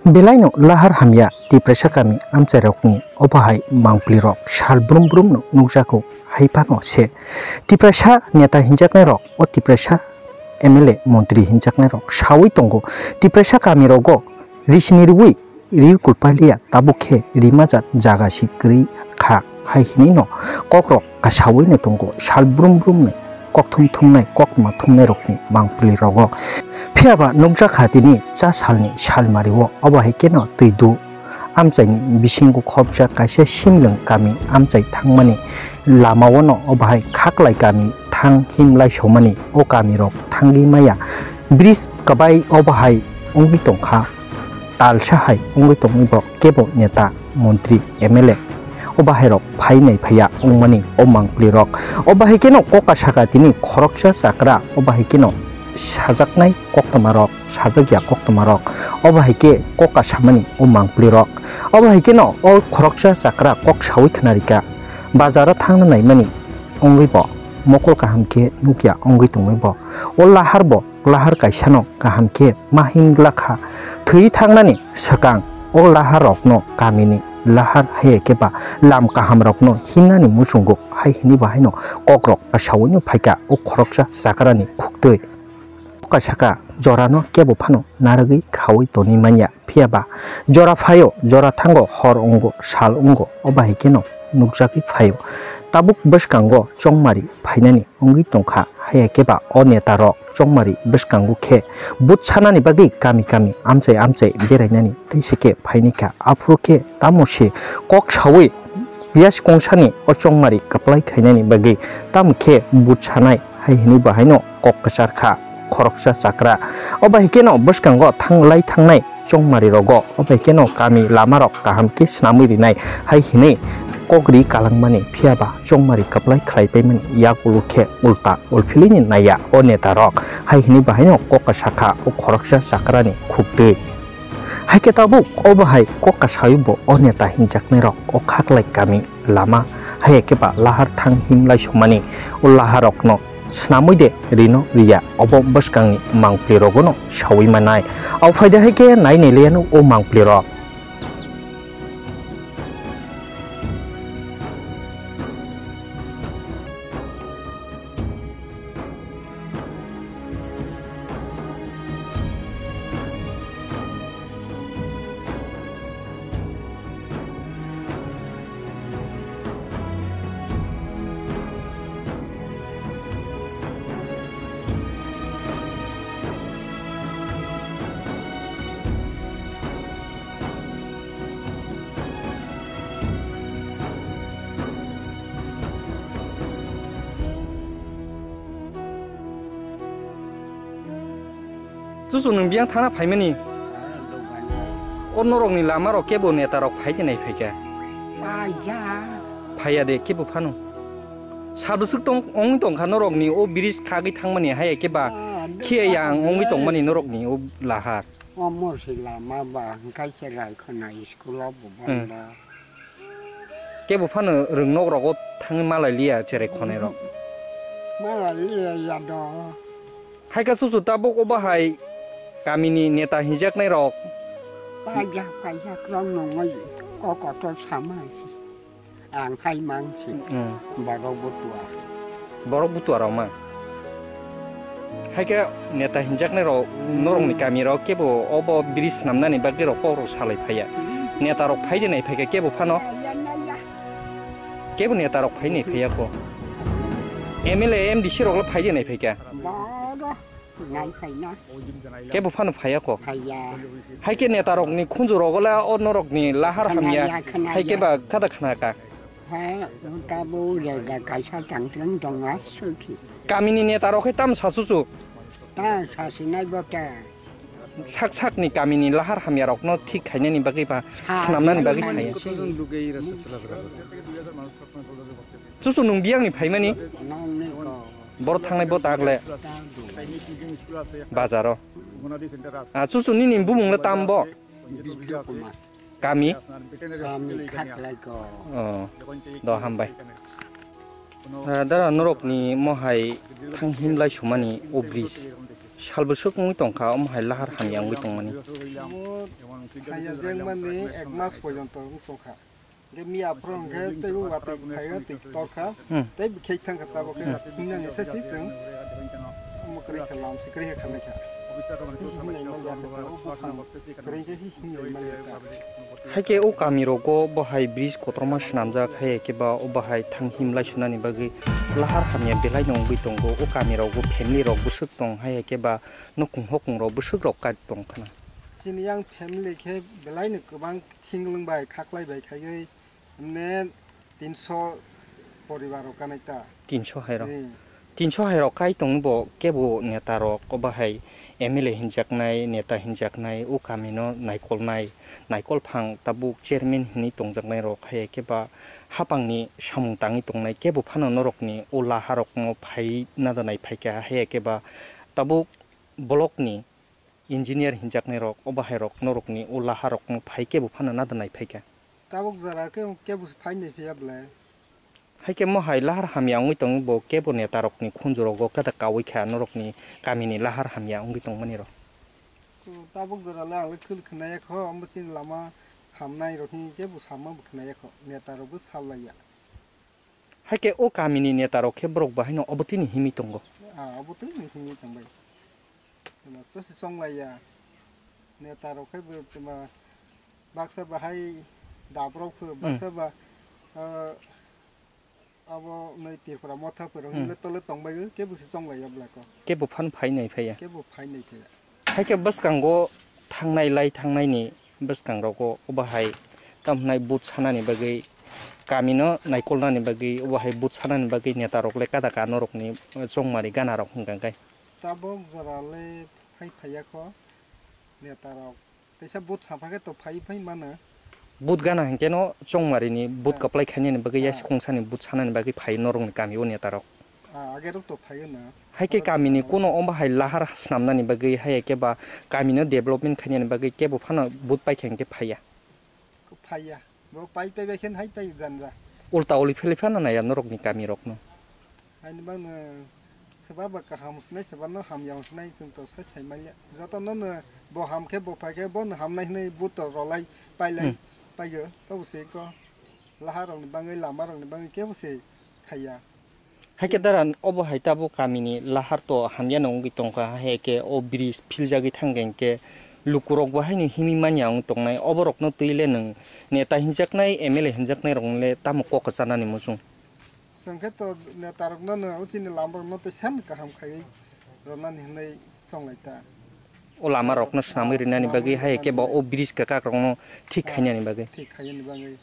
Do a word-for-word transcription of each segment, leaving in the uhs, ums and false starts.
Belaino lahar hamya Tiprasa kami amchairokni obo hai mangpli rok sal brum brum no nukjago, hai phano se Tiprasa neta hinjaknai rok o Tiprasa M L A montri hinjaknai rok sawi tongo. Tiprasa kami rogo risini riwi ri kulpaliya tabuk khe rimajak jaga si kwrwi kha hai hinwi no kok rok kasawi no tongo sal brum brum ni. Kok thum thumnai, kok ma thumnai rokni mangpili rogo. Phiya ba nukjak kha tini cha salni salmario, obo hai kheno twi du amchaini bisingo khopjak kaisa simlwng kami amchai thangmani lamao no obo hai khaklai kami thang himlai somani o kami rok thangwi maya. Bridge kwbai obo hai wngwi tongkha, talsa hai wngwi tongwi bo kebo neta, montri, M L A o bahairok phai nai phaiya wngmani o mangpli rok. O bahai kheno koka saka tini khoroksa chakra, o bahai kheno sajaknai koktwma rok, sajak ya koktwma rok, o bahai khe koka samani o mangpli rok. O bahai kheno o khoroksa chakra kok sawi khna rika, bazaro thangna naimani wngwi bo mokol kaham khe nukya wngwi tongwi bo. O lahar bo lahar kaisano kaham khe ma himgla kha. Thwi thangnani swkang o lahar rokno kamini lahar hai khe ba lam kaham rokno hinnani muchungo hai hini bo haino kok rok kasawi no phaikha o khoroksa chakrani khuktwi. Kok kasaka jorano kebo phano narwgwi khawi toni manya. Phiya ba jora phaio, jora thango, hor wngo, sal wngo, o bahai kheno nukjagwi phaio. Tabuk bwskango chongmari phainani wngwi tongkha, haya khe ba o neta rok chongmari bwskango khe vote sanani bagwi kami kami amchai amchai berainani tei se khe phaini kha. Aphuru khe tamo se kok sawi piyas kongsani o chongmari kwplai khainani bagwi tamo khe vote sanai hai hwnwi bo haino kok kwchar kha khoroksa chakra. O bai khe no bwskango thanglai thangnai chongmari rogo, o bai khe no kami lama rok kaham khe swnamwi rinai hai hwnwi kok ri kalangmani, phiya ba chongmari kwplai khlai paimani yagulo khe ulta ulphilini naiya o neta rok hai hwnwi bo haino kok kwsa kha o khoroksa chakrani khuktwi. Hai khe tabuk o bahai kok kasawi bo o neta hinjaknai rok o khaklai kami lama, hai khe ba lahar thang himlai somani o lahar rokno swnamwi de rino riya, obo bwskangni mangpli rogono sawi manai. Au phaida hai khe nai nai liyano o mangpli rok. Chuchu nwng biyang thana phaimani? O norokni lama rok kebo neta rok phai de nai phaikha? Paijak. Phaiya de kebo phano. Sal bwswk tong, wngwi tongkha norokni o bridge khagwi thangmani, haiya khe ba khiya yang wngwi tongmani norokni o lahar. Omo se lama ba hwnkhe cherai khwna school o bo banda. Kebo phano rwng nok rogo thangwi malai liya cherai khonai rok. Malai liya ya do. Hai kha chuchu tabuk o bahai kamini neta hinjaknai rok. Paijak, paijak rok nungwi kok kotor sama se. Ang hai mang si. Hmm. Borok butua. Borok butua rok ma. Hai khe neta hinjaknai rok, hmm, norokni kami rok kebo obo bridge swnamnani bagwi rok kok rok salai phaiya. Hmm. Neta rok phai de nai phaikha kebo phano. Naiya, naiya. Kebo neta rok phai nai phaiya kho. M L A, M D C rok le phai de nai phaikha. Borok. Nai phaina. Kebo phano phaiya kho. Phaiya. Hai khe neta rokni khunju rogo le o norokni lahar hamya. Khwnaya, khwnaya. Hai khe ba kada khna ka. Hai, tabuk rega kaisa tangtwng tongo, suki. Kamini neta rok hai tamo sa chuchu? Ta sasinai bo ta. Sak sakni kamini lahar hamya rokno thik khainani bagwi ba, sa, swnamnani bagwi saya. Chuchu nwng biyangni phaimani? Nongni ko. Borok thangnai bo tak le. Bazaro. Ah, chuchu nini bumung le tam bo? Bidya Kumar. Kami? Kami Khaklai ko. Oh, do hambai. Ah, dara norokni mohai thang himlai sumani o bridge. Sal bwswk wngwi tongkha, omo hai lahar hamya wngwi tongmani. Omo hamya jengmani ek mas porjonto wng tongkha. Hingke miya aphuru hingke teibo watwi phaiyo, twi torkha. Hmm. Tei bikhe thangkha tabok khe hingnani se si chwng. Omo kwrwi kha lam se kwrwi kha khamai kha. Hisi hinglai man ya kha, o buphang kwrwi khe hisi hinglai man ya kha. Haikhe o kamirogo bo hai bridge kotorma swnamjak, hai khe ba o bahai thang himlai sunani bagwi lahar hamya belai no wngwi tongo. O kamirogo family rok bwswk tong, hai khe ba nokong hokong rok bwswk rok kai tong khna. Chini yang family khe belai no kwbang singlwng bai khaklai bai khaiwi, mane tinso poribar rok kanai ta. Tinso hai rok. Hmm. Tinso hai rok kai tong bo kebo neta rok, obo hai M L A hinjaknai, neta hinjaknai, o kami no naikolnai, naikol phang tabuk chairman hinwi tongjaknai rok, hai khe ba hapang ni samung tangwi tongnai, kebo phano norok ni o lahar rok no phai nadanai phaikha, hai khe ba tabuk block ni engineer hinjaknai rok, o bahai rok norokni o lahar rokno phai kebo phano nadanai phaikha. Tabuk jora khe kebo phai nai phiya bwle. Hai khe mohai lahar hamya wngwi tongo, bo kebo neta rokni khunju rogo kata kaui kha norokni kamini lahar hamya wngwi tongmani rok. Tabuk jora le ang le khwlwkhe nai kho, omo chini lama hamnai rok hin kebo sama bwkhe nai kho, neta rok bo sal lai ya. Hai khe o kamini neta rok khe borok bahai no obo tini himwi tongo. Ah, obo tini himwi tongbai. Ema sosi chonglaiya. Neta rok khe bo ema baksa bahai dabrok khe, hmm, baksa ba, ah, abo noi Tripura motha pore, hmm, hinle tole tongbai khe bo se chonglaiya bwlako. Kebo phan phai nai phaiya. Kebo phai nai phaiya. Hai khe bwskango thangnai lai thangnaini bwskang rogo obo hai tamo hwnai vote sanani bagwi, kamino naikolnani bagwi, obo hai vote sanani bagwi neta rok le kada ka norokni chongmari gana rok hwnkha khe. Tabok jora le phai phaiya kho neta rok. Teisa vote sapha khe to phai phai mano. Vote gana hinkhe no chongmari ni vote, ah, kwplai khainani bagwi, ah, yasi khungsani vote sanani bagwi phai norokni kami o neta rok. Ah, age rok to phai na. Hai khe kamini kuno omo hai lahar swnamnani bagwi, hai khe ba kamino development khainani bagwi kebo phano vote paikha hinkhe phaiya. Phaiya. Bo pai pai bai khe hai pai janja. Ulta uli philai phano naiya norokni kami rokno. Haini bagno swba ba kaham swnai, swba no hamya swnai, chwng to sai sai manya. Joto no no bo ham khe bo phai khe bo no hamnai hwnwi vote to rolai pailai, hmm, paiyo. To bo se ko lahar rokni bagwi, lama rokni bagwi kebo se khaiya. Hai khe dara obo hai tabuk kamini lahar to hamya no wngwi tongkha, hai khe o bridge philjagwi thangkha hinkhe lukurok bo haino himwi manya wng tongnai, oborokno twi le nwng neta hinjaknai, M L A hinjaknai rokno le tamo kok kwchanani muchung? Chwng khe to neta rokno no o chini lama rokno tei san kaham khaiwi rwnani hinwi chonglai ta. O lama rokno swnamwi rinani bagwi, hai khe bo o bridge kwkak rokno thik khainani bagwi. Thik khainani bagwi.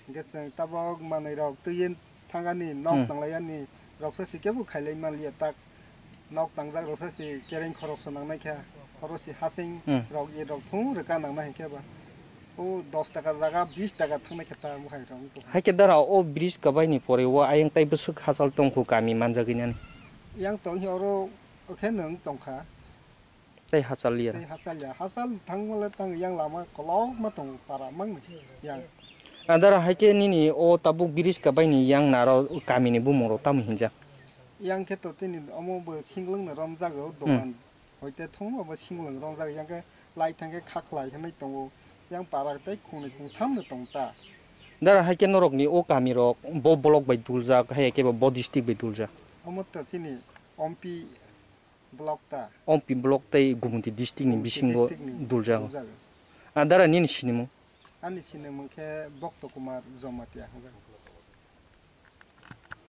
Hingke chwng tabok manwi rok twiwi thangani nok, hmm, tanglaiyani rok se si kebo khailai manliya tak. Nok tangjak rok se si kereng khoroksa nangnai kha. Oro si hasing, hmm, rok ye rok thung rwka nangnai hinkhe ba. O dos taka jaga bis taka thangnai khe ta bo hai rok wng tong. Hai khe dara o bridge kwbai ni pore o ayang tai bwswk hachal tongkhu kami manjagwi nani. Yang tong hi oro khe nwng tongkha. Tei hachal ya. Tei hachal ya. Hachal thangmale tang yang lama kolokma tongo para mangni yang. Adara hai khe nini o tabuk bridge kwbai ni yang naro kamini bumung rok tamo hinjak? Yang khe to tini omo bo singlwng no romjago, hmm, dogan hoite thung obo singlwng romjago, yang khe lai thang khe khakhlai hinwi tongo. Yang para tei khungnwi khungtham no tong ta. Dara hai khe norok ni o kami rok bo block bai duljak, hai khe bo, bo district bai duljak? Omo to chini Ompi block ta. Ompi block tei Gumoti district ni, Gumoti bisingo district ni duljago. Duljago. A dara nini sinimung? Ani sinimung khe Bokto Kumar Jamatia hwnjago.